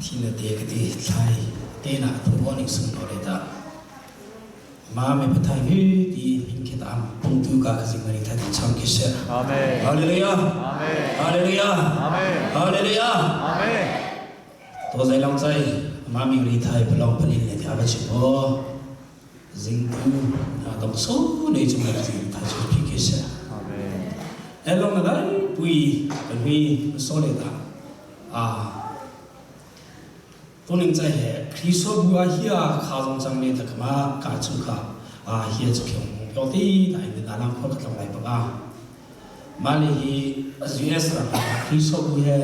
Thi na te ka ti thlai te na thu bo ning sung no le ta. Ma me pathai hi ti hing khet am pung tu ka ka zing mari thai chang ki se. Amen. Hallelujah. Amen. Hallelujah. Amen. Hallelujah. Amen. To zai long chai ma ming ri thai palong palin le ti aba chim o. Zing tu na dong so nei chung le zing thai chu phi ki se. Amen. Elong na dai pui kan mi so le ta. A tuning cai he Kristo bu a hia kha zong chang me ta kama ka chu kha a hia chu khyong pyo ti ta in da lang khol ka tlong lai paka mali hi US ram Kristo bu he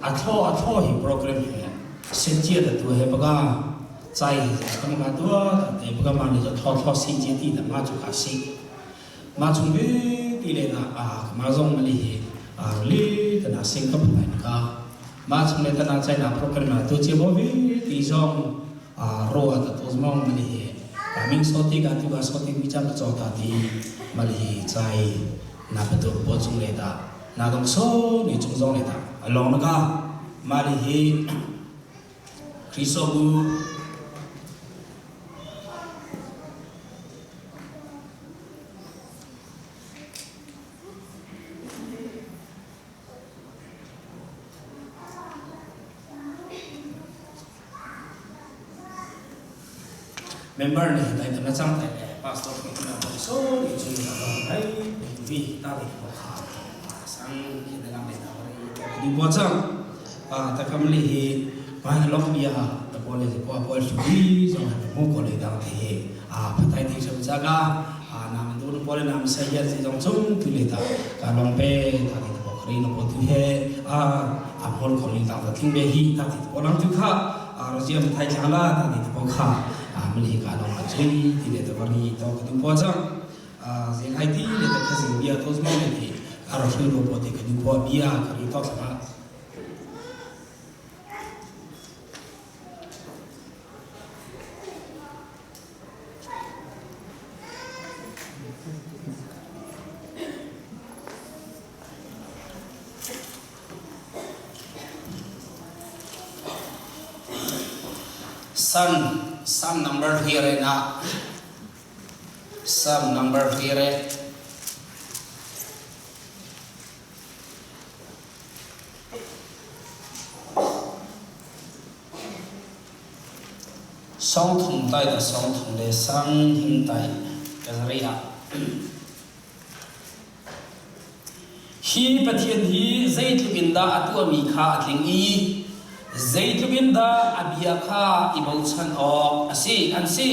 a thlo a thlo hi program he sen chia ta tu he paka chai he kam ka tua ta te paka ma ni tho tho si chi ti ta ma chu ka si ma chung bi ti le na a ma zong mali hi a li ta na sing ka phai ka ma chung le ta na chai na program na tu che bo bi ti zong a ro a ta to mong mali hi ka ming so ti ka tu ka so ti mi cham cho ta ti mali hi chai na pa tu po chung le ta na dong so ni chung zong le ta along na ka mali hi Kristo bu Member nih tai na cang tai le pastor nih na bang so ni chung na bang ai vi ta ri ko kha sang ki na lang le ta ri di bo chang a ta kam li hi pa na lok bia ta po le po po su bi zo na mo ko le dang the a phatai ti sam cha ga a na man du po le nam sa ya ji jong chung tu le ta ka long pe ta ti po khri no po tu he a a hol ko li ta ta thing be hi ta ti po lang tu kha a ro jiam thai chang la ta ti po kha a mli ka long a chui ti le ta ri to ka du po chang a zel hai ti le ta khazing bia to zmo le ti a ro hru ro po ti ka du po bia ka ri to thla Psalm Psalm number here na Psalm number here Song thum tai ta song thum le sang him tai ka zari ah Hi Pathian hi zeitluk in dah a tuahmi kha a tling i zeitluk in dah a bia kha i bochan awk a si an si.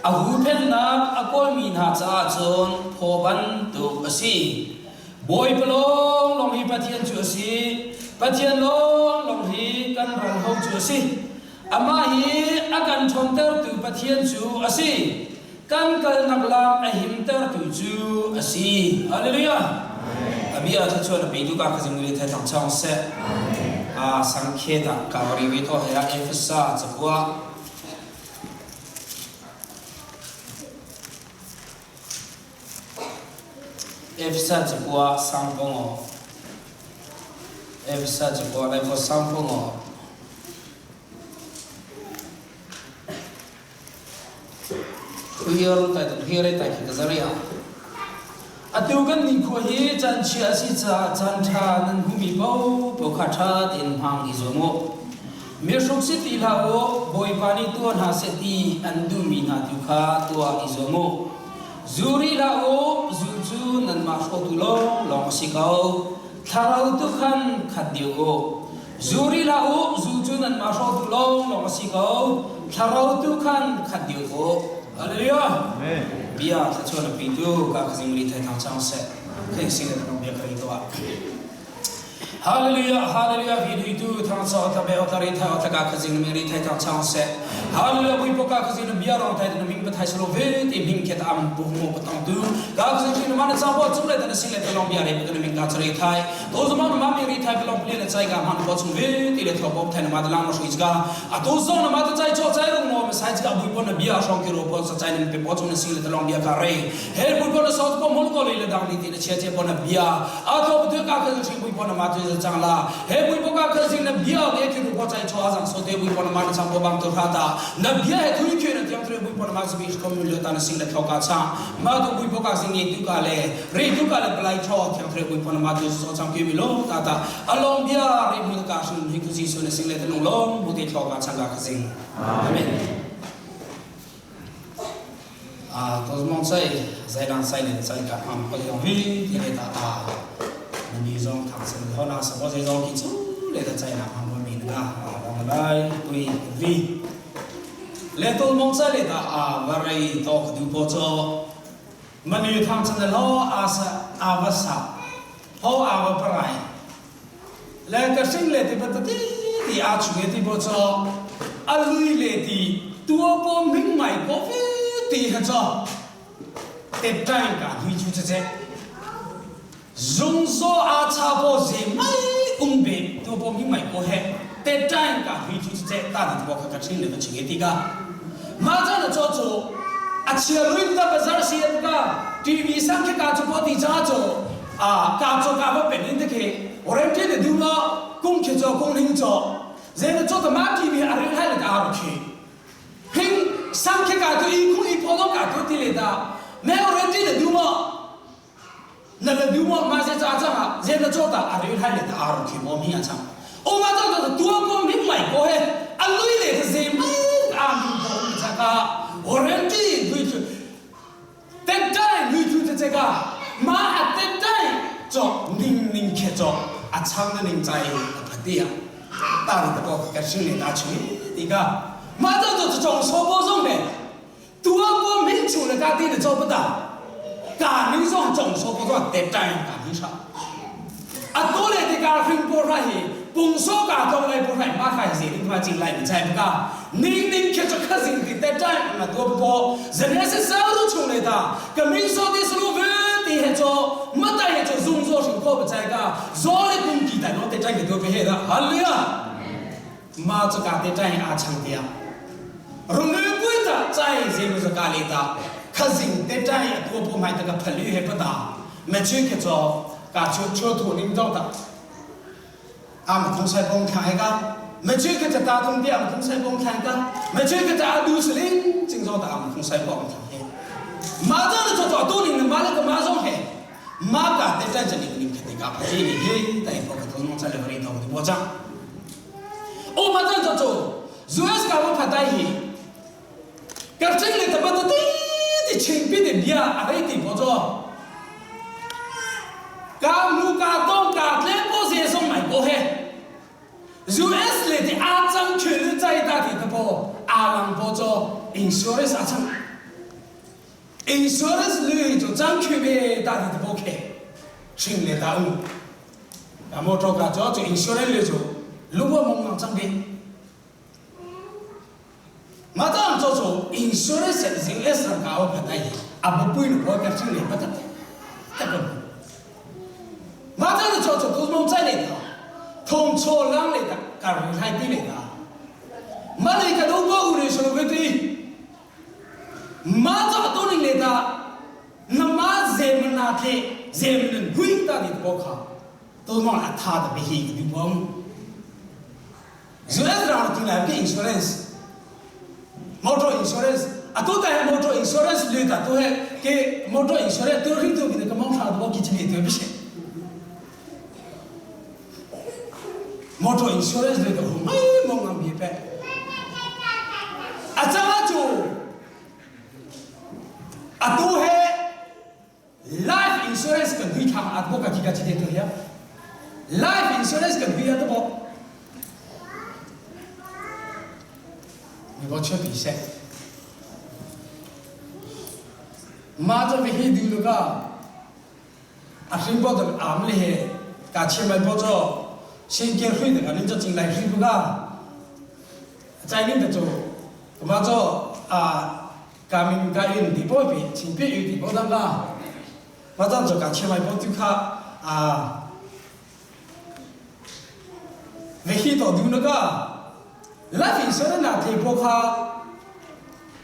A huhphenhnak a kawlmi hna caah cun phaw bantuk a si. Bawipa lawnglawng hi Pathian cu a si. Pathian lawnglawng hi kan ral ho cu a si. Amah hi a kan ṭhawntertu Pathian cu a si. Kan kalnak lam a himtertu cu a si. Hallelujah. A bia thluachuah na petu ka khazing le thai thang chong seh. A sangkhet ah ka ri ve to he Efesa cakua Efesa cakua sangpongo Efesa cakua lai po sangpongo Huir tai huir tai khi ka zari ah Atu kan nikhua hi caan chia a si caah caan ṭha nan hmuhmi paohpaoh kha ṭha tein hmang i zuam u. Mihruk si ti hlah u, Bawipa nih tuah hna seh ti an duhmi hna tu kha tuah i zuam u. Zu rih hlah u, zu cu nanmah hrawhtu lawnglawng a si ko. Thlarau tu khan khat deuh u. Zu rih hlah u, zu cu nanmah hrawhtu lawnglawng a si ko. Thlarau tu khan khat deuh u. Hallelujah. Bia thluachuah na pitu ka khazing li thai thang chang seh. Kheng sing le bia ka ri to ah. Hallelujah, hallelujah, vi dui tu thang cha ta be ta ri thai ta ka khazing mi ri thai thang chang seh. Hallelujah, bui po ka khazing bia rong thai na ming pa thai slo ve ti ming khet am bu mo patang tu. Ka khazing thi na man cha bo chung le ta na sing le ta long bia re pa na ming ka chari thai. To zama na ma mi ri thai long pli na chai ga man po chung ve ti le tho pop thai na ma lang ma shui ga. A to zong na ma ta chai cho chai rung no ma sai ga bui po na bia song ki ro po sa chai nim pe po chung na sing le ta long bia ka re. He bui po na so po mol ko le le dang ni ti na chia che po na bia. A to bu ka ka sing bui po na ma tu chang la. He bui po ka ka sing na bia ke ki ro po chai cho azang so te bui pon ma na chang po bang to tha ta na bia he thui khe na tiang thre bui pon ma si ko mu le ta na sing le tho ka cha ma tu bui po ka sing ni tu ka le re tu ka le plai tho tiang thre bui pon ma tu so chang ki mi lo ta ta along bia re mu ka sun hi ku ji so na sing le ta nung long bu te tho ka chang ka sing amen À, tôi mong say zai dang sai nen sai ka am ko yong hi ti le ta a ni zong thang sen ho na sa bo zai zong ki chu le ta chai na am bo mi na a long lai tui vi le tôi mong say le ta a va rei to ka du po cho mani thang chen lo a sa a va sa ho a va parai le ka sing le ti ba ta ti ti a chu ti bo cho a lui le ti tua po ming mai ko vi ti ha cho te tai ka hui chu che che zung zo a cha bo ze mai um be tua po ming mai ko he te tai ka hui chu che ta ti bo ka ka chin le ka ching ti ka ma cha na cho cho a chia lui ta bazar si ka TV sang ke ka chu po ti cha cho 啊，家做家不别人的去，我们这里丢了，公去做公领做，然后做的马地面阿人还来打不去，凭上去家都一空一跑到家都地里的，没有人这里丢了。那个丢么马上抓抓啊，然后做的阿人还来打不去，我们也唱。我马上就是多个明白过嘿，阿累嘞是谁没阿明过这个，我人这对住，等待对住的这个。มาอัดเต้นได้จบนิ่งนิ่งแค่จบอัดช่างนั่นเองใจปฏิยาตาตะก็กระชิงเลยตาชุยดีก็มาเจ้าตัวจงโซโบส่งเลยตัวก็民主的家庭的做不到，家里上总说不做得在家里上，啊多来的家很不欢喜，本说家中来不欢，马开始你他进来你猜不到，你你却做客人的得在那多不多，人家是啥都出来的，跟民说的是路地还做，没得还做，工作是靠不在个，做的工具在攞得在个都别的，好了，马这家得在阿强的。荣誉贵的在这个是咖喱的，可是得在多不买这个赔率还不大，没去去做，噶出出土领导的，俺们同塞崩开个，没去去做大东店，俺们同塞崩开个，没去去做阿六十零，今朝的俺们同塞崩开。马上的做做多年的马那个马上嘿，马噶得在这里你肯定噶，这里嘿，但不可都弄在那里头的保障。哦，马上做做，主要是搞我怕带去。个真的他妈的对的亲别的比啊，阿一点不做。ka nu ka tong ka tle po se song mai ko he US le的阿张全在大体的波阿郎波做 insurance 阿张 insurance le就张全べ大体的波开，新来大乌，那么做个做做 insurance le 就，如果蒙忙张边。马上做做 insurance US 上搞不大，阿不贵了，我个经理不得，这个。马上做做都弄在里头，同错人来的，搞人太低来的。马里个都我有的时候会对，马上都能来的，那马人们那天人们会大的不靠，都弄了他的不黑的不。US 上进来个 insurance。motor insurance 啊，都在 motor insurance 里的都系给 motor insurance 都很多给那个网上都给钱对不起。motor insurance 里的没蒙人明白。啊，怎么做？啊，都系 life insurance 跟佢谈啊，我个几个几点对呀？life insurance 跟佢啊都冇。你我出比赛。ma cho vi hi du ka a hring bo da am le he ka che mai bo cho sin ke hui de ka nin cho ching lai hui bu ka chai nin de cho ma cho a ka min ka in di bo bi ching bi yu di bo dam ka ma chan cho ka che mai bo tu kha a vi hi to du na ka life insurance na the bo kha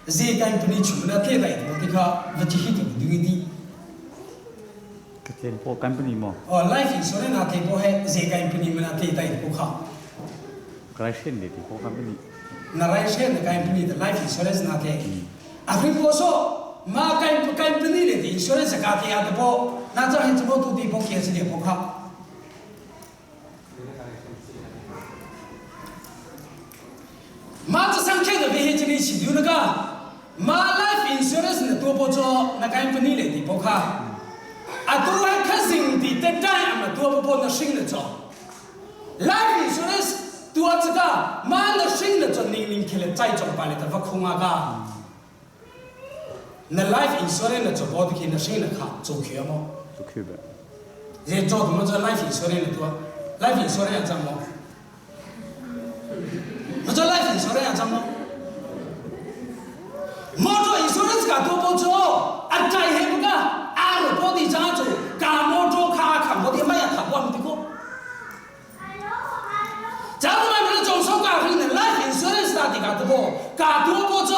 ze company chu na the dai to ti kha va chi hi to du di Ka chen po company mo. Oh life insurance na the bo he ze company ma na the dai bo kha. Kai hren le ti ko company. Na rai hren na company the life insurance na te. A hri po so ma kai company le ti insurance ka te ya te po na cha hin chmo tu ti po kia chi le po kha. Ma cha sang khe da ve he chi ni chi du na ka ma life insurance na tu po cho na company le ti po kha. A tu hai kha sing ti te tai ama tu po po na sing na cho. Life insurance tua chika ma na hring na chon ning ning khele chai chong pa le ta va khunga ka na life insurance na cho bo khi na hring na kha cho khia mo cho khia ba je cho mo cho life insurance na tua life insurance chang mo mo cho life insurance chang mo motor insurance ka to po cho a chai he ka a ro po di cha cho ka motor kha kha mo di ma ya kha bo ti ko 假如买不是装修咖啡呢，life insurance 打的个不，嘎多不做，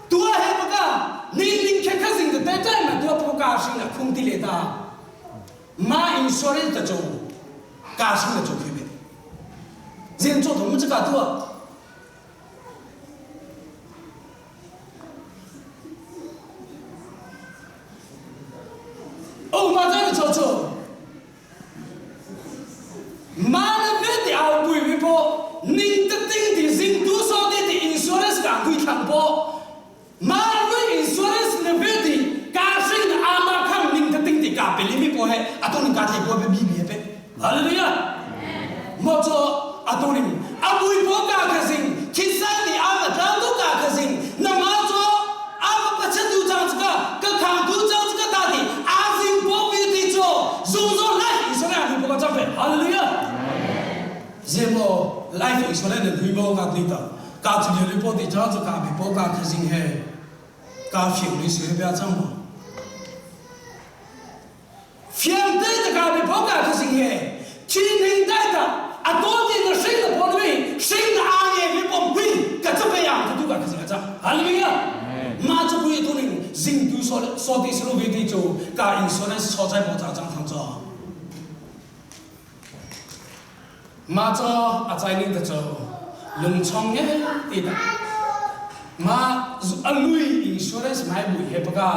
多还不个，你你开开心的在在嘛多不高兴了，空地里的，买 insurance 的做，高兴的做区别，人做同这个多。哦，马在做做。Ma na ve ti au pui vi po ning te ting ti zing tu so ti ti insurance ka kui thang po ma lui insurance ne ve ti ka sing na ama khang ning te ting ti ka pe li mi po he ato ning ka thai po pe bi bi pe hallelujah mo cho ato ning abui po ka kha sing khisa ti ama tang tu ka kha sing na ma cho ama pa chen tu chang ka ka khang tu chang ka ta ti a sing po bi ti cho zung zo life insurance ni po ka chang pe hallelujah zemo life insurance ne hui mo ka ti ta ka chu le po ti chang ka bi po ka kha sing he ka fiu ni se bia chang mo fiang te ta ka bi po ka kha sing he chi ning dai ta a to ti na sing na po ni sing na a ye bi po hui ka cha pe yang tu ka kha sing ka cha hallelujah ma chu pui tu ning zing tu so so ti so vi ti chu ka insurance cho chai po cha chang thang cho ma cho a chai ning ta cho lung chong nge ti ta ma a lui insurance mai bui he pa ka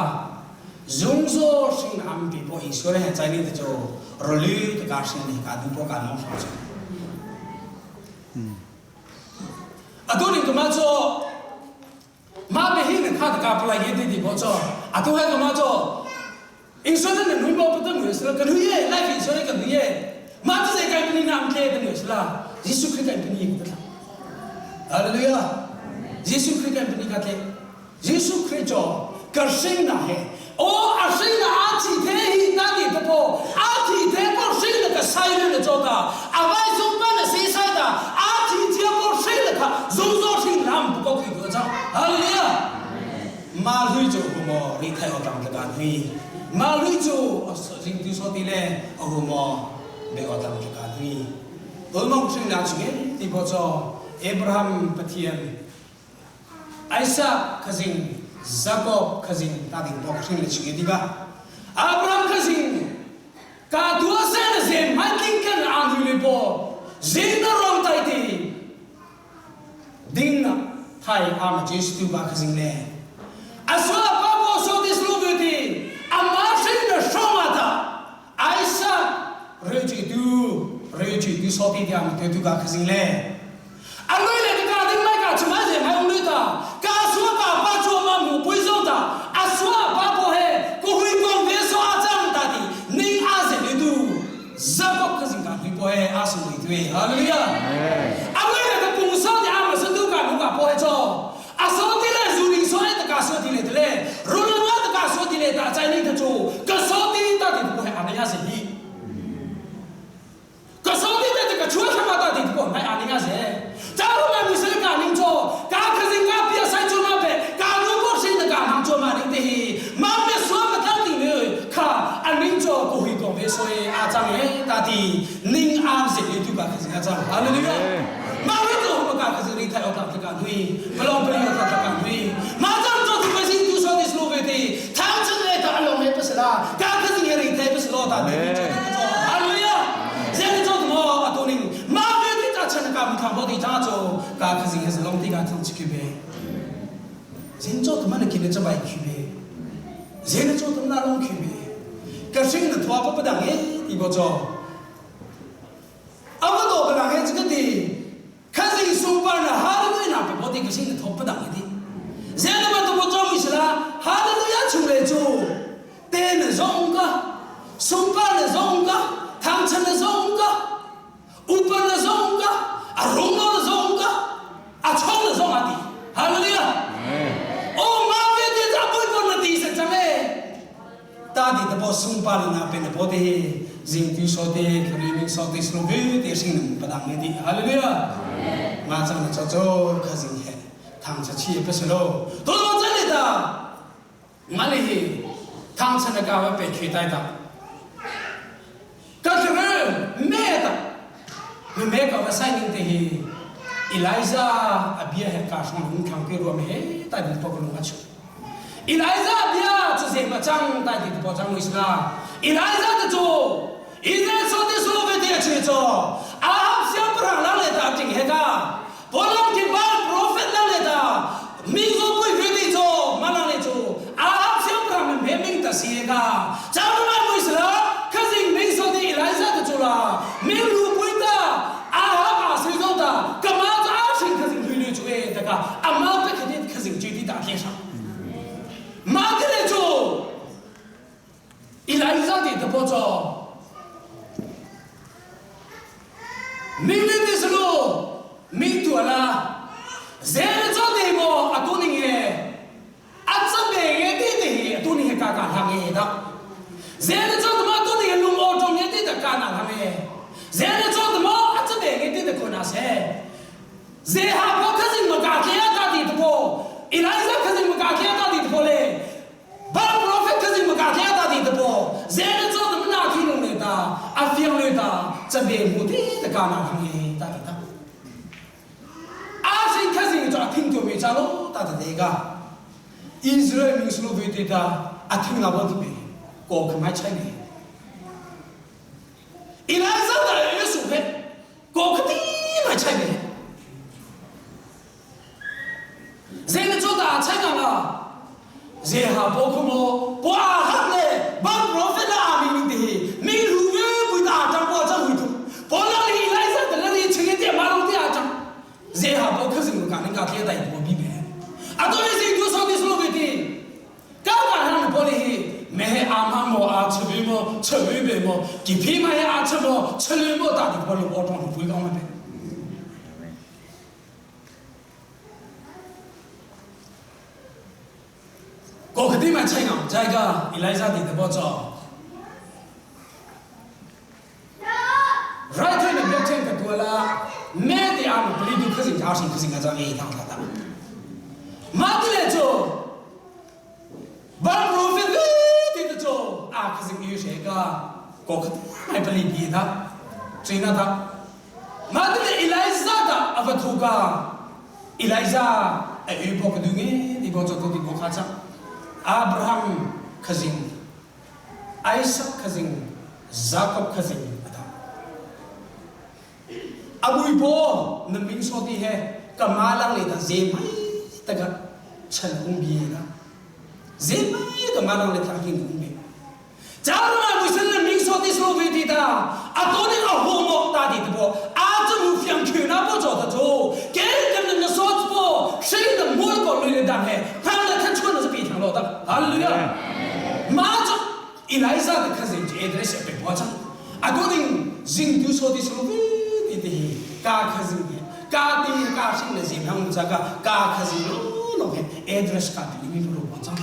zung zo sing am pi po insurance he chai ning ta cho roli ta ka sing ni ka du po ka nong sa cho a tu ning ma cho ma be hi ne kha ka pla ye ti ti po cho a tu he ma cho insurance ne nui mo pa ta nui sla ka nui ye life insurance ka nui ye ma tu se kai ni nam ke ta nui sla Jesu Christ kai ni ka ta hallelujah Jesu Christ kai ni ka te Jesu Christ cho ka sing na he o a sing na a chi the hi na ni ta po a chi the po sing na ka sai le cho ta a vai sung pa na si sai ta a chi chia po sing na ka zung zo sing lam ko ki ko cha hallelujah ma lui chu hu mo ri thai o tang ka hui ma lui chu jing tu so ti le o hu mo be o tang ka hui ol mong sing na chu ge ti po cho Abraham Pathian Isaac khazing Jacob khazing ta ding po khing le chu ge ti ba Abraham khazing ka tua se na ze mai king kan ang hui le po zing na rong tai ti ding na thai am Jesu tu ba khazing le aswa pa po so this lu ti ama sing na shoma ta Isaac re chi tu re chi tu so ti tiam te tu ka khazing le aloi le ka ding mai ka chuma je mai ung ta ka sua ka pa chu ma mu pui zo ta aswa pa po he ko hui kong ve so a chang ta ti ning a ze le tu Jacob khazing ka hui po he a su hui tu hallelujah aloi le ka pung so ti a ma su tu ka nu ka po he cho a so ti le zu ning so ta ka so ti le te le ru lu ma ta ka so ti le ta chai ning ta chu ka so ti ta ti po he a na ya se hi 个手里的这个缺什么到底不买阿里阿谁？假如买不是个宁做，噶可是噶比赛做嘛呗，噶如果是那个行做嘛，你的妈咪说不到底的，卡阿宁做不会讲的，所以阿张哎，到底宁安是你就个可是阿张，阿里个。妈咪做不个可是你太有他这个对，不浪费有他这个对，马上做这个事都说的是路费的，他这个他阿龙也不是啦，噶可是也你太不是老大的，做做，阿里呀。这个做什么？阿多林，马飞的 ka mi thang bo ti cha cho ka khazing he long ti ka thang chiki be zin cho tu man ki ne chabai khi be zin cho tu na long khi be ka sing na thwa pa pa dang e ti bo cho awa do ba lang he chi ti khazing su pa na hallelujah na pe bo ti ka sing na thop pa dang e ti zin na ma tu bo cho mi sala hallelujah chung le chu te na zong ka sumpa na zong ka thangchan na zong ka upa na zong ka a rung na zong ka a chong na zong a ti hallelujah oh ma ve te ta pui ko na ti sa chame ta di ta bo sumpa na pe na bo te jing tu so te khri ming so te slo ve te sing nang padang ne ti hallelujah ma chang na cho cho kha jing he thang cha chi pe slo to lo cha le ta 我哩唐朝的家伙被取代的，可是没的，你没搞个三年的，伊莱莎阿比还加上龙强给我们，带你包个龙去。伊莱莎阿比就是么张带你包张为啥？伊莱莎的做，伊在说的说为的去做，阿小不让人来打进去个，不让去把 prophet 来打，民族不愿意做，马上来做。阿小不让们明的些个，咱们为啥？可是民说的伊莱莎的做了，民路不的，阿哈阿谁做的？干嘛子阿谁可是绿绿主义这个？阿妈不肯定可是绝对打天上，马克来做，伊莱莎的都不做，明明的时候，明多了，人做的么阿多人耶。阿这边的的的，多年嘎嘎他们的，人做的么多年龙窝中的的嘎那他们，人做的么阿这边的的可那些，人哈不可是没嘎开啊大的不，伊拉是可是没嘎开大的不嘞，巴 prophet 可是没嘎开大的不，人做的么那天龙的，阿飞的，这边目的的嘎那他们大的的，阿谁可是做听就没着喽，大的那个。Israel 民数为对的，阿听那问题没？过去买菜没？伊拉上的耶稣呗，过去的买菜没？人做大菜干啊？人哈包括么？不阿哈嘞，把 prophet 阿明的，明如月不大张我这回头，不让你来上的那里吃一点马龙的阿张，人哈包括是我讲人家天大一个比呗。阿多里是就说的是问题，刚刚他们玻璃没阿妈么阿吃鱼么吃鱼呗么，几皮嘛阿吃么吃鱼么大的玻璃包装不会讲了呗。过去啲咪青牛仔噶，伊拉莎地就波做。Right 的别听可多了，没得阿姆不利都可是家属可是个张一趟他的。马的来做，把 prophet 的做啊，可是有谁个，过去还不利比他，追那他。马的来伊莱莎的阿不图个，伊莱莎哎，有包个东西，你包做到底包卡子。Abraham cousin, Isaac cousin, Jacob cousin ata. Abui po na ming so ti he kamalang le ta ze mai ta ga chan ung bi na. Ze mai kamalang le ta king ung bi. Char ma bu sen na ming so ti so ve ti ta. A to ni a ho mo ta di bo a zu mu fiang khu na bo zo ta zo. Ge gen na so bo shei de mo ko le da he. 他们看出的是比天老的，哈利路亚！马上伊莱莎的开始就挨着些被包场，阿多人人都说的是喂的的，家开始的，家的家姓的人他们这个家开始喽喽嘿，挨着是家的里面不包场。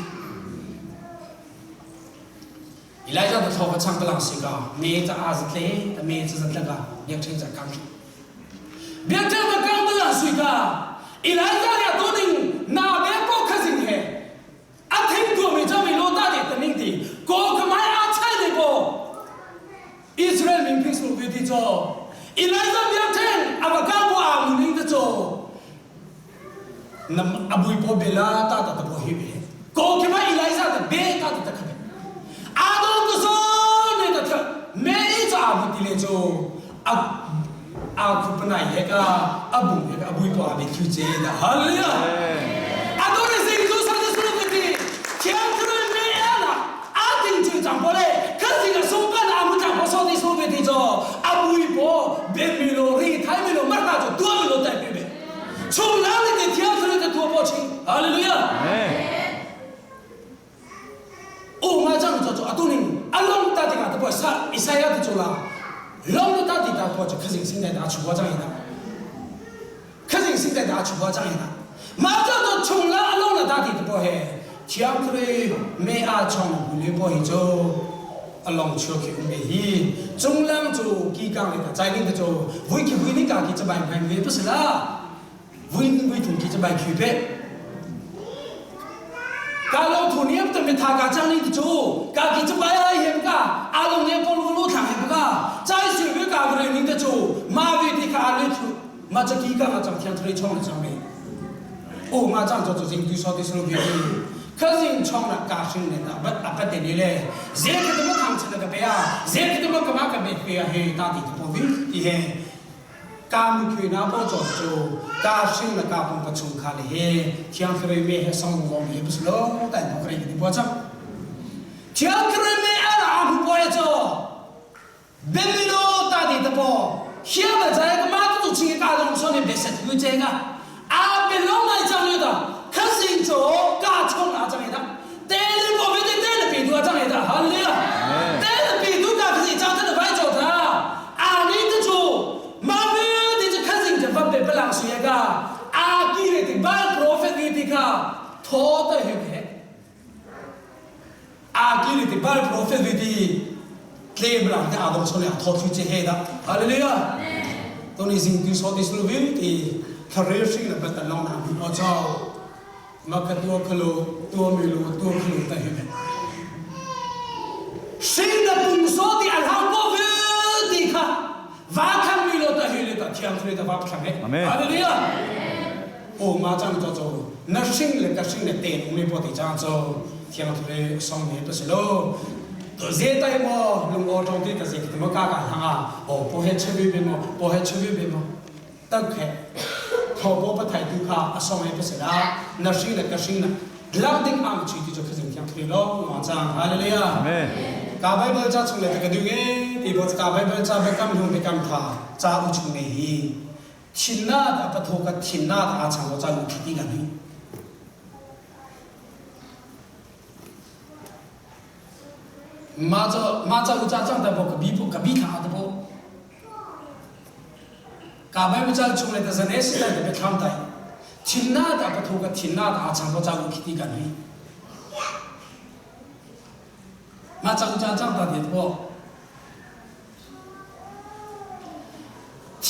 伊莱莎的头发长不浪西个，每只阿是嘞，每只是那个，两成在刚，别这么刚不浪西个，伊莱莎的多人那边不开始的。阿听过没？这没落大的的命题，过去买阿菜的不？Israel 民平时会的做，伊来这边听，阿不干不阿母领的做，那么阿不一波别啦，大大的不会别，过去买伊来这的别大的的可别，阿东的说那个他没一只阿不的来做，阿。A khu panai he ka abung he ka abui po abi thu che da hallelujah. Adore sing tu sa su lu ti thiang thru me ala a ting chu chang po le kha sing a sung kan a mu chang po so ti su be ti cho abui po be mi lo ri thai mi lo mar na cho tua mi lo tai pe be chung la le te thiang thru te tua po chi hallelujah. O ma chang cho cho atuning along ta ti ka ta po sa Isaiah ti cho la long ta ti ta po cho khazing sing dai da chu bo chang ina khazing sing dai da chu bo chang ina ma chang to chung la along la ta ti ta po he thiang thri me a chong bu le po hi cho along chu ki um be hi chung lang chu ki kang le ta chai ning ta cho vui ki vui ni ka ki chabai mai me pa sala vui vui thung ki chabai khi pe Ka lo thu niam te mi tha ka chang ni ti chu ka ki chu bai ai hem ka a lo ne pol lu thang hem ka chai su vi ka vre ning te chu ma vi ti ka le chu ma cha ki ka ma chang thiang thre chong le chang me o ma chang cho chu jing tu so ti su vi ti kha jing chong na ka sing ne ta bat apat te ni le ze ke te ma thang chen ka pe ya ze ke te ma ka ma ka be pe ya he ta ti ti po vi ti he Kaa mukhui na paw caw cu kaa hring le kaa pum ka chung kha le he thiang thlarau me he song lawng he bus lo tai no kre ni bo chak thiang thlarau me ala a hu po ye cho bemilo ta di ta po hia ba jai ka ma tu chi ka long so ne be set hu che ga a be long mai chang le da kha sing cho ka chong a chang da te le bo be te te le pi du a chang da hallelujah te le pi du ka khi chang te le vai cho ta a ni te chu ma ve te chu kha sing che va be palang su ye ga a ki le ti ba prophet ni ti ka tho ta he he a ki le ti ba prophet ni ti tlem lang te adong so le tho thu che he da hallelujah to ni sing tu so ti su vi ti thare sing le ba ta long na bu o chao ma ka tua khalo tua mi lo tua khalo ta hi ve sing na pung so ti al hang po vi ti kha va khang mi lo ta hi le ta thiang thre ta va thlang he hallelujah o ma chang cho cho na sing le ka sing le te um le po ti chang cho thiang thre song ne pa se lo to ze tai mo lung o tong ti ta ze ki mo ka ka hanga o po he chebi be mo po he chebi be mo tak he tho bo pa thai tu kha a song he pa se la na sing le ka sing na lang ding am chi ti cho khazing thiang thre lo ma chang hallelujah amen ka bible cha chung le ka du nge ti bo ka bible cha be kam hlung be kam tha cha u chung ne hi thin na da pa tho ka thin na da a chang lo cha u thi ti ga ni ma cho ma cha u cha chang da bo ka bi ka bi tha da bo ka bible cha chung le ta zane si ta be tham tai thin na da pa tho ka thin na da a chang lo cha u thi ti ga ni ma cha u cha chang ta de bo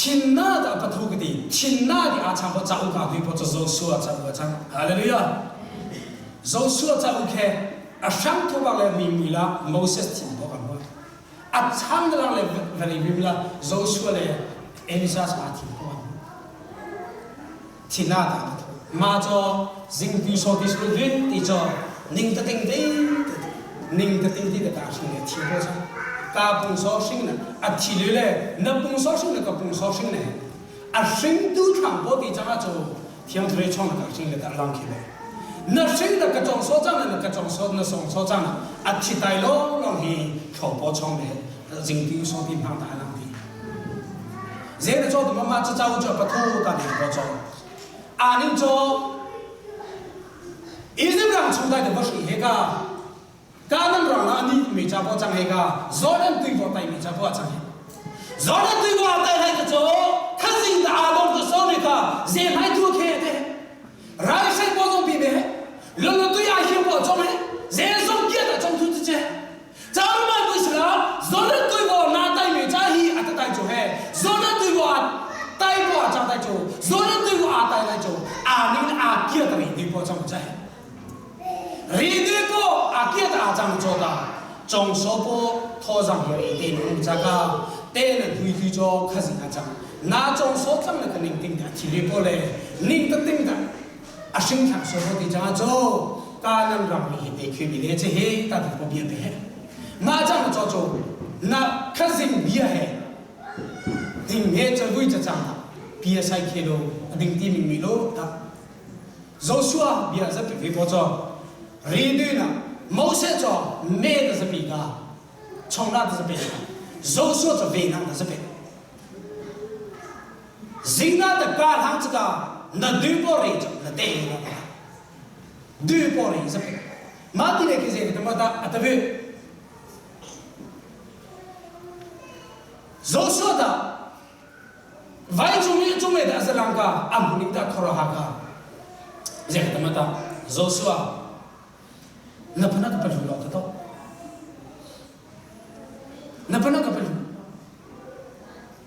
Thinnak ah pathu ka ti. Thinnak i aa chang ko cauk ah hui po cu Joshua cauk a cang. Hallelujah. Joshua cauk he a hrang thubak le mi mui la Moses thin bok an hoi. A chang lang le vani bim la Joshua le Elijah a thin ko an hoi. Thinnak ah pathu. Ma cho zing tu so ti su vin ti cho ning ta ting ti ning ta ting ti ta ka hring le thi ko cha ka pung so hring na a thi le le na pung so hring na ka pung so hring ne a hring tu thang bo ti changa cho thiang thre chong na ka hring le ta lang khi le na hring na ka chong so chang na ka chong so na song so chang a thi tai lo long hi tho po chong le jing tu so ti phang ta lang ti ze na cho tu ma ma cha chau cho pathu ta ni bo cho a ning cho Egypt ram chung dai te bo hri he ka Canaan ram ah ni mi cha bo chang he ka Jordan tui bo tai mi cha bo chang he Jordan tui bo tai hai ka cho khazing ta along to so ne ka ze mai tu khe te rai sai bo zong pi me lo lo tui a hi bo chong he ze zong kia ta chong thu che cha ma bu sla Jordan tui bo na tai me cha hi a ta tai cho he Jordan tui bo a tai bo a cha tai cho Jordan tui bo a tai tai cho a ning a kia ta ri tui bo chong cha he ri tui bo a kia ta a chang cho ta chong so bo tho jang he ri te nung cha ka te na tui tui cho kha jing a chang na chong so chang na ka ning ting ta thi le po le ning ta ting ta a hring thang so bo ti cha cho ka nan ram ri hi te khwi mi le che he ta ti po bia pe he ma chang cho cho na kha jing bia he. Ding he cavui cacang ta pia sai khe lo a ding ti ming mi lo ta Joshua bia zapi vi po cho ri du na Moses cho me ta zapi ka chong na ta zapi ka Joshua cho ve na ta zapi zing na ta ka hang chaka na du po ri cho na te na ta du po ri zapi ma ti le ki ze ta ma ta atavi Joshua dah vaicung i cunglei dah zalang ka a hmuning dah khuaruahhar ka zek ta mata Joshua na phana ka pahlu lo ta to na phana ka pahlu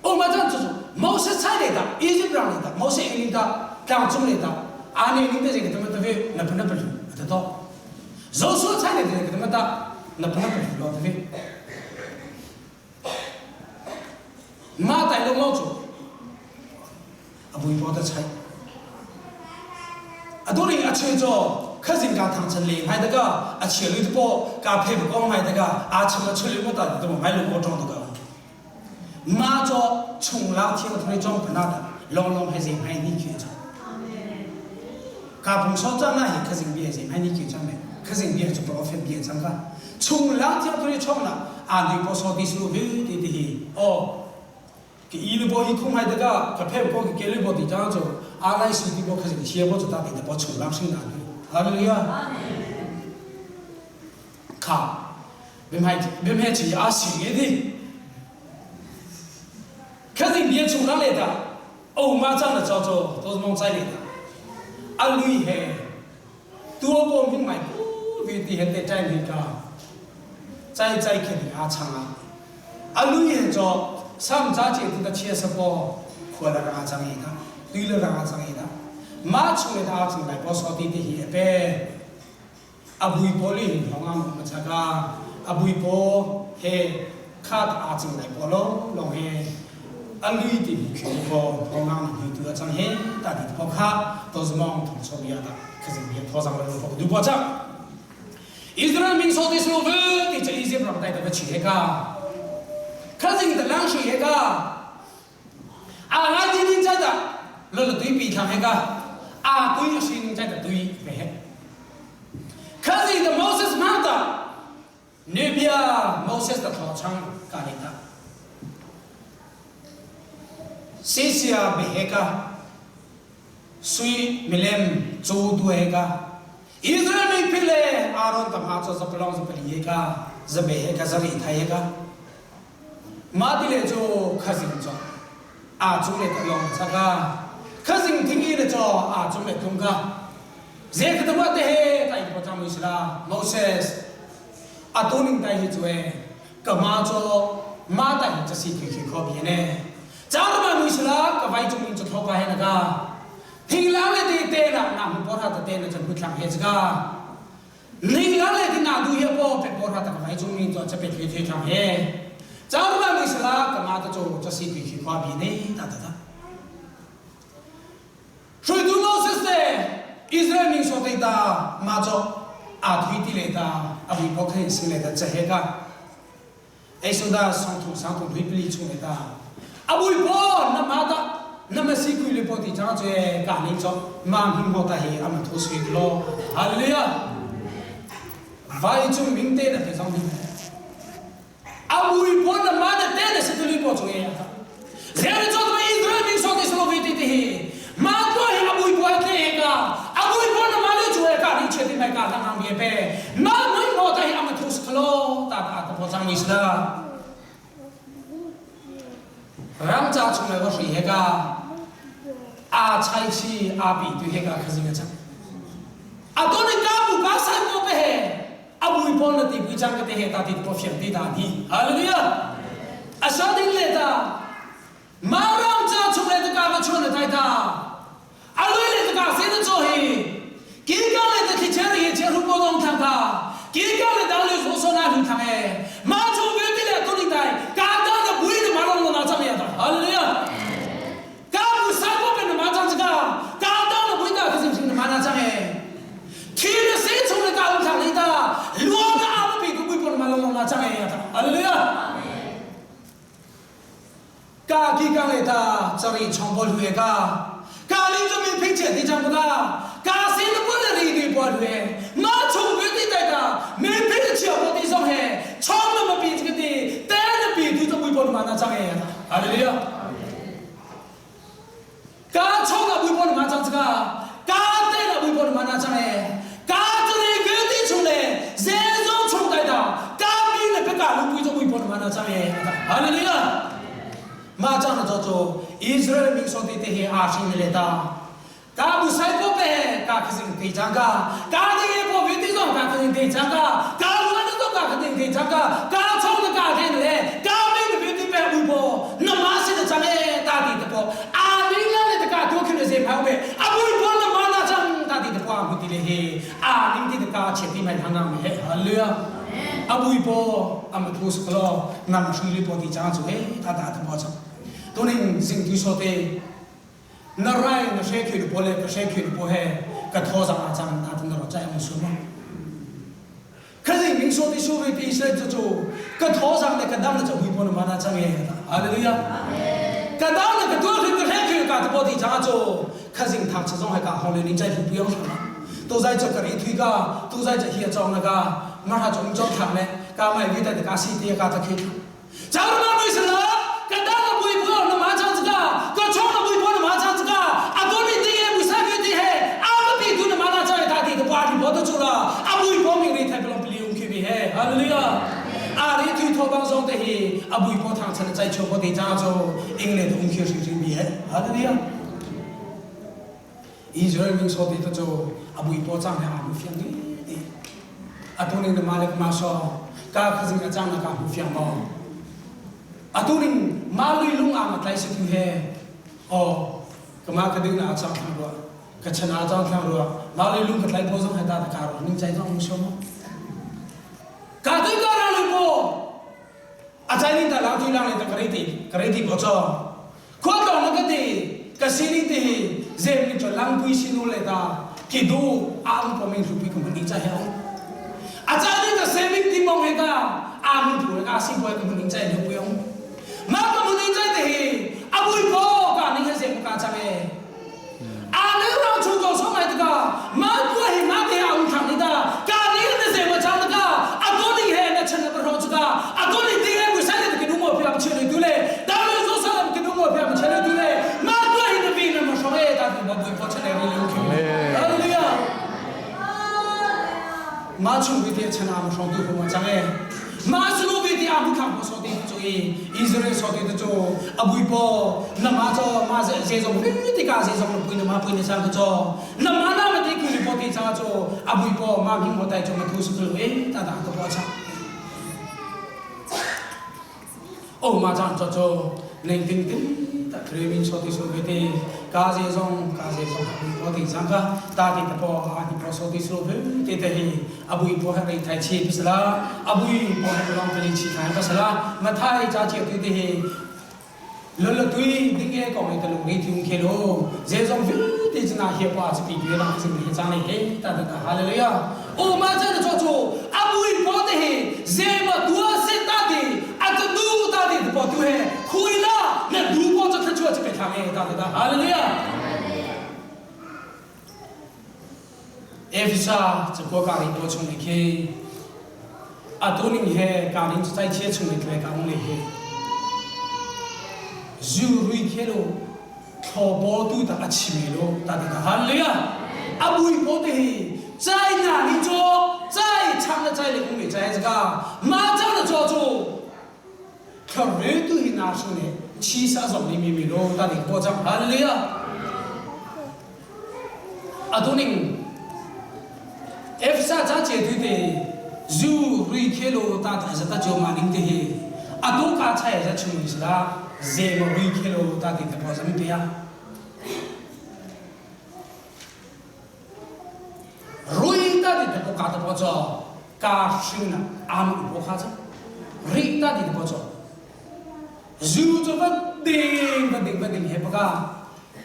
o ma chan chu Moses chai le da Egypt rang le da Moses ning da tlang cung le da ane ning te zek ta mata ve na phana pahlu ta to Joshua chai le zek ta mata na phana pahlu lo ta ve Mah tai lo cu a vui ta chai. A duri a che cho khazin ka thang chan le ngai daga a che lu po ka phe bu kong ngai daga a chim a chuli mo ta ti mo ngai lu ko tong daga. Ma cho chung la thiang thuri chong phana da long long he zing hai ni khi cho. Ka pung so cha na hi khazin bi zing hai ni khi chang me khazin bi cho prophet bi chang ka. Chung la thiang thuri chong na a ni po so ti su vi ti ti hi o ki i lu bo hi khung hai daga ka phe ko ki ke lu bo ti chang cho a lai si ti bo khazin sia bo cho ta ti da po chung lam sing na ni. Hallelujah. Kha bim hai bim he chi a si nge di khazin bia chung la le ta o ma chang na cho cho to mong chai le ta a lui he tua bom hing mai pu vi ti he te chai ni ka chai chai khe ni a chang a a lui he cho sam cha che ti ta chia sa po khua la ra chang i ta tui la ra chang i ta ma chung le ta chung lai po so ti ti hi e pe a bui po li hin hong ang ma chaka a bui po he khat a ching lai po lo long he a lui ti bu khi po hong ang ni tu a chang he ta ti po kha to zmong thong cho bia ta khazing bia tho zang lo po du po cha Israel ming so ti su ve ti cha Egypt ram tai ta chi he ka khazing ta lang shi he ka a ngai ti ning cha ta lo lo tui pi thang he ka a tui a shi ning cha ta tui ve he Khazing the Moses manta Nubia Moses ta tho chang ka ni ta Sisia beheka sui milem chu du heka Israel mi phile Aaron tam ha cho zapalong zapali heka zabe heka zari thai heka Ma ti le cu khazing cu aa cung le long chaka khazing thingi le cu aa cung le tlung ka ze ka tama te he ta in po mi sila Moses atu ning tai hi cu e ka ma cu ma ta hi cha si khi khi kho bi ne char ma mi sila ka vai chung ning chu tho ka he na ka thinglang le te te na na mu por ha ta te na chan hu thlang he chaka Ning la le ti na du hi po pe por ha ta ka vai chung mi to cha pe thwe thwe thang he. Char ba mi sala ka ma ta cho cha si pi khi khwa bi ne ta ta ta. Shui du Moses te Israel ming so te ta ma cho a thui ti le ta a bui po khe sing le ta cha he ka. Ei so da song thung sang thung thui pli chung le ta. A bui po na ma ta na ma si kui le po ti chang che ka ni cho ma hing ho ta hi ama thu sui lo. Hallelujah. Vai chung ming te na pe song ding. A bui po na ma na te na se tuli po chung e ya ta. Zere cho to Israel ming so ti slo vi ti ti hi. Ma to hi a bui po te he ka. A bui po na ma le chu e ka ni che ti mai ka ta ngang bi pe. Ma mai mo ta hi ama thu sklo ta ta ta po chang mi sla. Ram cha chung le wa hri he ka. A chai chi a pi tu he ka khazing a chang. A to ni ka bu ka sai po pe he. A bui pon na ti pui chang ka te he ta ti po fiang ti ta ni. Hallelujah. A sa ding le ta. Ma ram cha chung le ta ka ma chuan na tai ta. A lui le ta ka se na cho hi. Ki ka le ta thi che ri che ru po dong thang ka. Ki ka le da le so so na lu thang e. Ma chung ve ti le tu ni tai. Ka ta na bui na ma long na chang ya ta. Hallelujah. Ka bu sa po pe na ma chang ka. Ka ta na bui ta ka sim sim na ma na chang e. Thi na se chung le ka um thang ni ta. Lua ka a pi ku bui po na ma long na chang e ya ta. Hallelujah. Ka ki ka le ri chong bol hu ka. Ka ling chu min phing che ti chang ka. Ka si na pun ri ni bo hu ma chung vi ti tai ta min phing chia bo ti song he chong na ma pi chi ti te na pi tu to bui bo ma na chang e. Hallelujah. Ka chong na bui bo ma chang ka. Ka te na bui bo ma na chang e. Ka chu ri vi ti chung le ze zong chung tai ta ka pi le pe ka lu pui to bui bo ma na chang e. Hallelujah. Ma chang na cho cho Israel ming so ti te hi a hring le ta ka bu sai po pe ka khizing te chang ka ka ding e po vi ti zong ka khizing te chang ka ka luan na zong ka khizing te chang ka ka chong na ka the le ka ming vi ti pe bu po na ma si na chang e ta ti te po a ning la le ta ka tu khine se phau me a bu po na ma na chang ta ti te po a bu ti le he a ning ti te ka che ti mai thang na me he hallelujah a bui po a ma thu saklo nam hri le po ti chang chu he ta ta ta po chang tuning zing tu so te na rai na she khi po le ka she khi po he ka tho zang a chang ta tin ro chai ang su ma kha zing ming so ti su vi ti se chu chu ka tho zang le ka dam le chu bui po na ma na chang ye hallelujah ka dam le ka tu khi ka she khi ka po ti chang chu kha zing thang cha zong hai ka hong le ning chai phu pu yong tu zai cha ka ri thui ka tu zai cha hi chong na ka ma ha chung chong thang le ka mai vi ta ka si ti ka ta khi 假如那为什么？个大个不一不那马上这个，个穷的不一不那马上这个，阿多你这个为啥个的嘿？阿个比图那马上在大地的巴里波都出了，阿不一波明里太不能不利用去比嘿，哈利路亚。阿里推托帮上的嘿，阿不一波堂成了在全国的加州，英联同学是是比嘿，哈利路亚。以色列民说的就阿不一波长的阿不fiang的，阿多尼的马来马说，ka khazing a chang na ka hu fiang mo atuning malui lung ang tlai se thu he o kama ka ding na chang thang ro ka chana chang thang ro malui lung ka tlai po zong ha ta ka ro ning chai zong sho mo ka tu ka ra lu po a chai ning ta lang tu lang le ta kare ti kare ti po cho khwa tong na ka ti ka sining ti zem ni cho lang pui sinu le ta ki du a ang po ming ru pi kum ni cha he ong a chai ning ta saving ti mong he ta a mu phu ka si po ka ning chai le pu ong ma ka mu ning chai te hi a bui po ka ning he zem ka cha me a le ra chu ko so mai ta ka ma pu hi ma te a um thang ni ta ka ning ne zem ma chang ta ka a to ning he na chen na ro chu ka a to ning ti he bu sa le ke nu mo pya che le tu le da le zo sa le ke nu mo pya che le tu le ma pu hi na vi na ma so e ta ma bui po che le ri le u Hallelujah ma chung vi te chana ma so tu ko ma chang e ma su vi te a bu khang po so te chu i Israel so te chu a bui po na ma cho ma ze ze zong vi te ka ze zong pui na ma pui na sang cho na ma na ma te ku ni po te cha cho a bui po ma mi mo tai cho ma thu su tu e ta ta to po cha o ma chan cho cho ning ting ting ta kremin so ti so ve te ka ze zong ka ze zong a bui po ti sang ka ta ti ta po a ni po so ti so ve te te hi a bui po ha ri thai chi pisla a bui po ha long te chi thai pasla ma thai cha chi ti te hi lo lo tui ding e kong te lung ri thiung khe lo ze zong vi te china he pa chi pi pi lang sing he chang le he ta ta ta hallelujah o ma cha cho cho a bui po te he ze ma tua se ta ti a tu du ta ti po tu he khui la na du po cha tha chua chi pe thang e ta ta ta hallelujah Efisa chu ko ka ri po chung ni khe a tu ning he ka ning chu chai che chung ni tle ka ong le he zu rui khe lo tho bo tu ta a chi me lo ta ta hallelujah a bui po te hi chai na ni cho chai chang na chai le ong me chai ka ma chang na cho chu kha re tu hi na su ne chi sa zong ni mi mi lo ta ni po chang hallelujah a tu ning Efsa cha che tu te zu rui khe lo ta ta za ta jo ma ning te hi a tu ka chai za chung ni sla ze mo rui khe lo ta ti ta po zam pe ya rui ta ti ta po ka ta po cho ka hring na am po kha cha ri ta ti ta po cho zu cho va ding va ding va ding he pa ka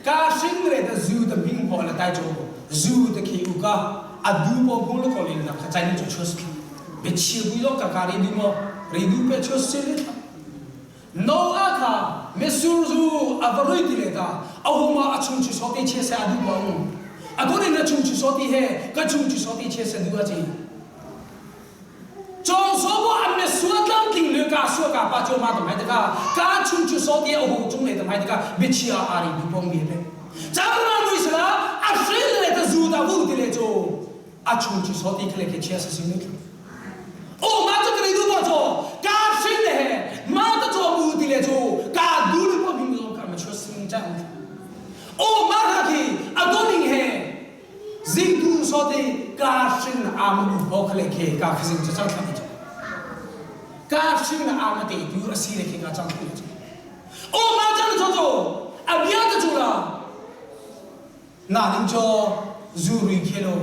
ka hring re ta zu ta ming po la tai cho zu ta khi u ka a du po bu lo ko le na kha chai ni cho chos be chi bu lo ka ka ri du mo ri du pe chos se le no a kha. Mesur zu a va rui ti le ta a huma a chung chu so ti che se a du ko a tu ning na chung chu so ti he ka chung chu so ti che se du a chi Cawng so bo an me sua tlam tling le ka sua ka pa cho ma tam hai ta ka ka chung chu so ti a hu chung le tam hai ta ka bichia ari du pong mi pe chang ma nui sala a hrin le ta zu ta wu ti le cho a chung chu so ti khle ke chia sa sing ni o ma cho kri du bo cho ka hrin le he ma ta cho bu ti le cho ka du le po ming lo ka ma cho sing cha o ma ha ki a do ning he zingtu so ti ka hrin a ma u ho khle ke ka khazing cho chang thla cho ka hrin a ma te du a si le ke ka chang thla cho o ma chang cho cho a bia ta chu la Na ning cho zu rui khe lo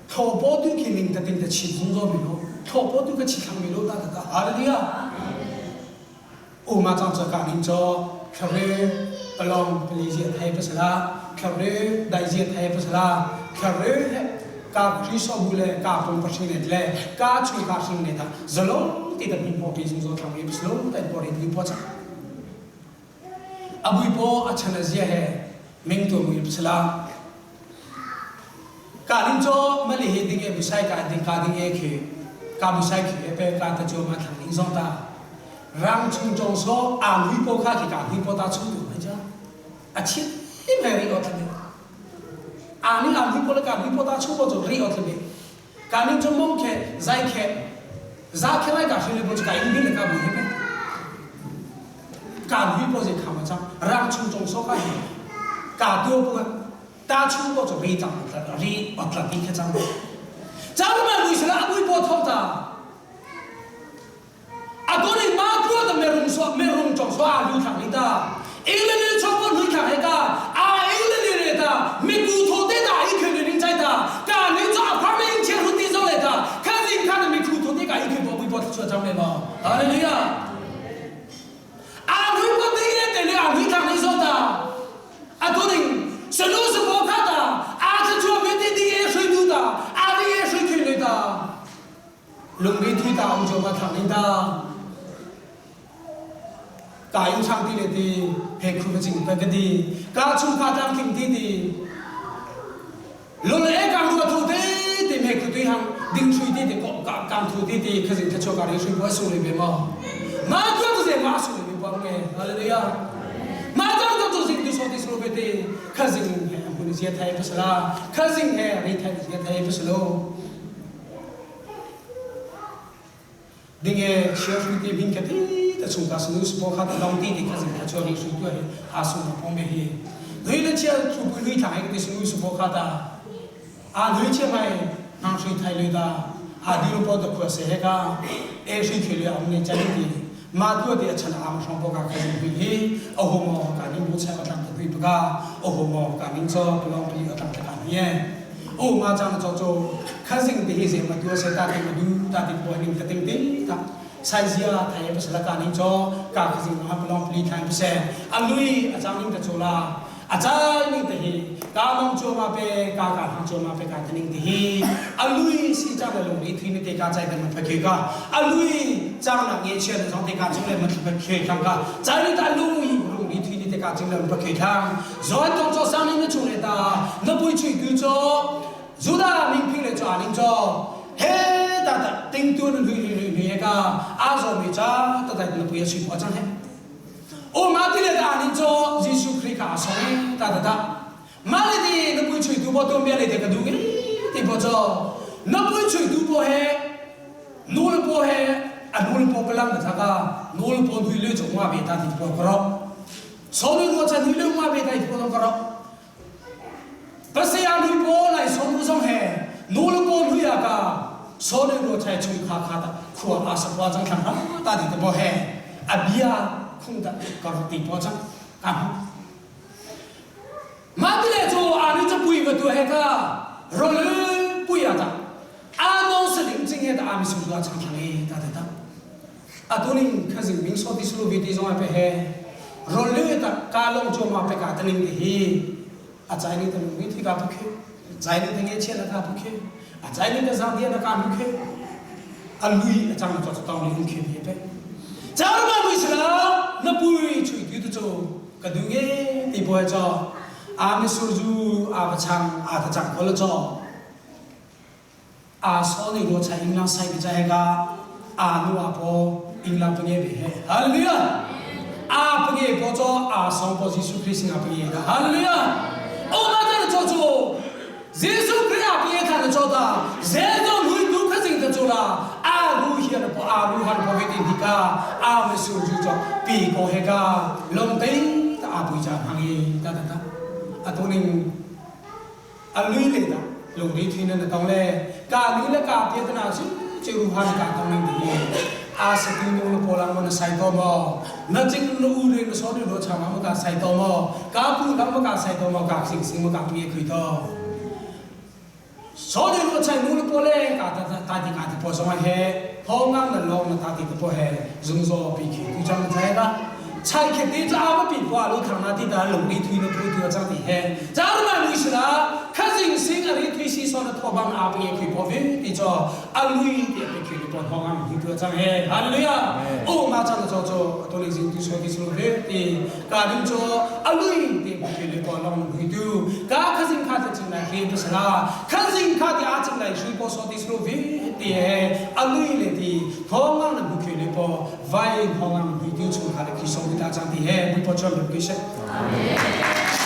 tho po tu khi ning ta ting ta chi zung zo mi lo tho po tu ka chi thlang mi lo ta ta ta hallelujah u ma chang cho ka ning cho khare palong pali zia thai pasala khare dai zia thai pasala khare ka kriso bu le ka pong pasing ne le ka chu ka sing ne ta zalong ti ta pin po pi zung zo thlang mi paslo ta po ri tu po cha A buipaw a chan a zia he ming tu mui sala. Ka ding cho mali hi ding e busai ka ding ka ding e khi ka busai khi e pe ka ta cho ma thang ding zong ta. Rang chung chong so a hui po kha khi ka hui po ta chung tu mai cha. A chit i me ri ot le. A ni a hui po le ka hui po ta chung po cho ri ot le. Ka ning cho mong khe zai khe za khe lai ka hri le po ka ing bin le ka bu he pe. Ka hui po je khama cha rang chung chong so ka hi ka tu po ta chung po cho ri chang ri otla ti khe chang chang ma lui sala abui po thok ta Atuni ma tua ta merung so merung chong so a lu thang ni ta England ni chong ko lui thang he ta a England ni re ta mi ku tho te ta i khe ni chai ta ka ni cho a phar me in che ru ti zo le ta kha jing kha mi ku tho te ka i khe bo bui bo chu chang le ma hallelujah a lui ko ti le te le a lui thang ni so ta a tu ding sanu su bo kha ta a chu chu mi ti ti e shui tu ta a ti e shui khe le ta Lungri thui ta um jo ma thang ning ta ka ing chang ti le ti he khu ka ching pa ka ti ka chung ka tang king ti ti lul e kang ru thu te ti me khu tui hang ding thui ti ti ko ka kang thu ti ti kha jing tha cho ka ri shui bo su le be mo ma tu tu ze ma su le be bo nge hallelujah ma tu tu tu jing tu so ti su be ti kha jing he hun zia thai pasala kha jing he ri thai zia thai pasalo Ding e share sui te bin ka ti ta chung ka sunu su kha ta dong ti ti kha jing kha chu ri sui tu he a su ma pong me hi nui le chia chu pui nui thang he ti sunu su kha ta a nui chia mai nang sui thai le ta a di ru po ta khua se he ka e sui khe le am ne cha ni ti ma tu ti a chan am song po ka kha jing hui hi a ho mo ka ning bu cha ma tang ta hui pa ka a ho mo ka ning cho pelong pi a tang ta ka ni e O ma chang cho cho khazing ti hi ze ma tu se ta ti ma du ta ti po ning ta ting ting ta sai zia thai pa sala ka ning cho ka khazing ma pelong pli thai pa se alui a chang ning ta chola a chai ning ta hi ka mong cho ma pe ka ka thang cho ma pe ka ning ti hi alui si chang le lung ri thi ni te ka chai ta ma phake ka alui chang na nge chen zong te ka chung le ma phake thang ka chai ni ta lui lung ri thi ni te ka chung le ma phake thang Zon tong cho sang ning na chung le ta na pui chui tu cho Judah ming phing le cho aning cho he ta ta ting tu na lui lui lui lui ka a zo mi cha ta ta na pui a sui po chang he o ma ti le ta aning cho Jesu Christ ka so ta ta ta ma le ti na pui chui tu bo to me le te ka du ngi ti po cho na pui chui tu po he nu le po he a nu le po palang na tha ka nu le po hui le cho ma be ta ti po ko Sonu ruachan hi leuma be dai pho ka rok. Pasaya nui po lai sonu zong he nu le po nui a ka sonu ruachai chung kha kha ta khua a sa kwa chang thang ha ta di te bo he a bia khung ta ka ru ti po chang ka hu. Ma ti le chu a ni cha pui va tu he ka ro le pui a ta a no sa ling ching he ta a mi sung la chang thang e ta ta ta. Atuning khazing ming so ti sulu vi ti zong a pe he rol le ta ka long chu ma pe ka taning te hi a chai ni ta mi thi ka phu khe chai ni ta nge che na ka phu khe a chai ni ta zang dia na ka mu khe a lui a chang cho tong ni um khe bi pe char ma lui sala Na pui chui tu tu cu ka du nge ti boy cho a misur zu a va chang a ta chang ko lo cho a so ni ro cha inglang sai bi cha he ka a nu a po inglang pange be he. Hallelujah. A pange po cho a song po Jesu Christ nga pange da. Hallelujah. O ma cha cho cho Jesu Christ a pange kha na cho ta ze zo lui tu kha jing ta cho la a ru hian po a ru han po ve tin hi ka a me su ju cho pi ko he ka lom te ta a pui cha hang i ta ta ta a tu ning a lui le da lung ri thi na tong le ka ni le ka pia na chu che ru han ka tong ning ti a sa ti nung lo polang mo na sai to mo na ching no u re no so ni ro cha ma mo ka sai to mo ka pu lang mo ka sai to mo ka sing sing mo ka nge khui to so ni ro chai nu lo po le ka ta ta ti ka ti po so ma he thong ngang na long na ta ti po he zung zo pi khi tu chang chai ba chai khe ti cha ma pi po lo thang na ti da lung ni thui no phu tu chang ti he cha ma ni sila kha jing sing a ri thui si so na tho bang a pi khi po vi ti cho a lui ti pi khi po thong ang hi tu chang he. Hallelujah. O ma cha cho cho to le jing tu so ti so ve ti ka ding cho a lui ti pi khi po long hui tu ka kha jing kha ti ching na hi tu sala kha jing kha ti a ching lai shui po so ti so vi ti he a lui le ti thong ang na bu khi le po vai thong ang hui tu chung kha le khi so ta chang ti he bu po chon bu ki se. Amen.